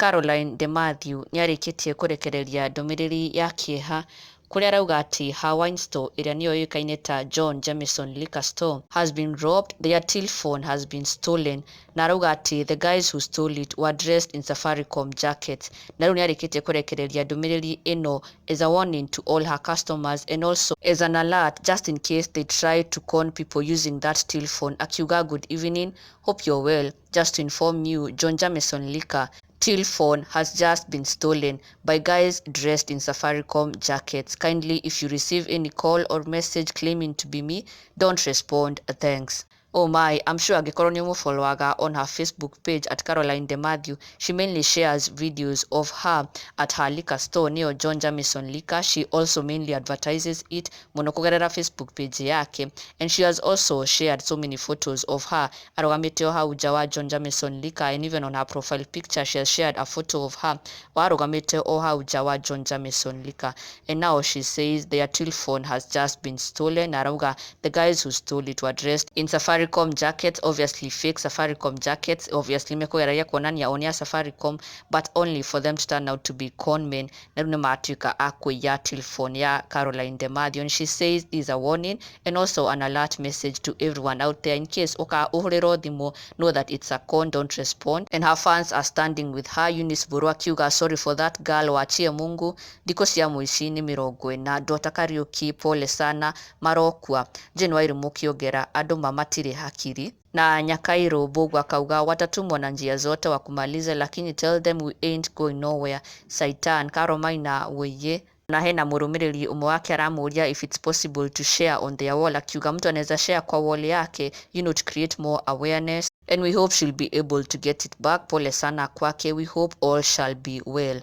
Caroline De Mathew nĩarĩkĩtie kũrekereria ndũmĩrĩri ya kĩeha kũrĩa arauga atĩ her wine store ĩrĩa nĩyo yũĩkaine ta John Jameson Liquor Store has been robbed, their till phone has been stolen, na arauga atĩ the guys who stole it were dressed in Safaricom jackets. Na rĩu nĩarĩkĩtie kũrekereria ndũmĩrĩri ĩno as a warning to all her customers and also as an alert just in case they try to con people using that till phone, akiuga, "Good evening, hope you're well. Just to inform you, John Jameson Liquor till phone has just been stolen by guys dressed in Safaricom jackets. Kindly, if you receive any call or message claiming to be me, don't respond. Thanks." Oh my, I'm sure angĩkorwo nĩ ũmũfollowaga on her Facebook page at Caroline De Mathew, she mainly shares videos of her at her liquor store, nĩyo John Jameson Liquor. She also mainly advertises it mũno kũgerera Facebook page yake, and she has also shared so many photos of her arũgamĩte o hau nja wa John Jameson Liquor, and even on her profile picture she has shared a photo of her warũgamĩte o hau nja wa John Jameson Liquor. And now she says their till phone has just been stolen, na arauga the guys who stole it were dressed in Safaricom jackets, obviously fake Safaricom jackets, obviously mekũgeragia kuonania o nĩ a Safaricom, but only for them to turn out to be con men, na rĩu nĩ matuĩka a kũiya till phone ya Caroline De Mathew. And she says this is a warning and also an alert message to everyone out there: in case ũka ũhũrĩrwo thimũ, know that it's a con, don't respond. And her fans are standing with her. Eunice Buru akiuga, "Sorry for that girl, wachie Mungu, thikũ cia mũici nĩ 40." Dota Kariuki, "Pole sana, marokua." Jane Wairimu kĩongera, "Andũ ma matirĩ hakiri." Na Nyakairo Bogu akauga, "Watatumwa na njia zote wakumalize, lakini tell them we ain't going nowhere." Saitan Karomaina weye na hena mũrũmĩrĩri ũmwe wake aramũria if it's possible to share on their wall, akiuga mtu anaweza share kwa wall yake to create more awareness, and we hope she'll be able to get it back. Pole sana kwake, we hope all shall be well.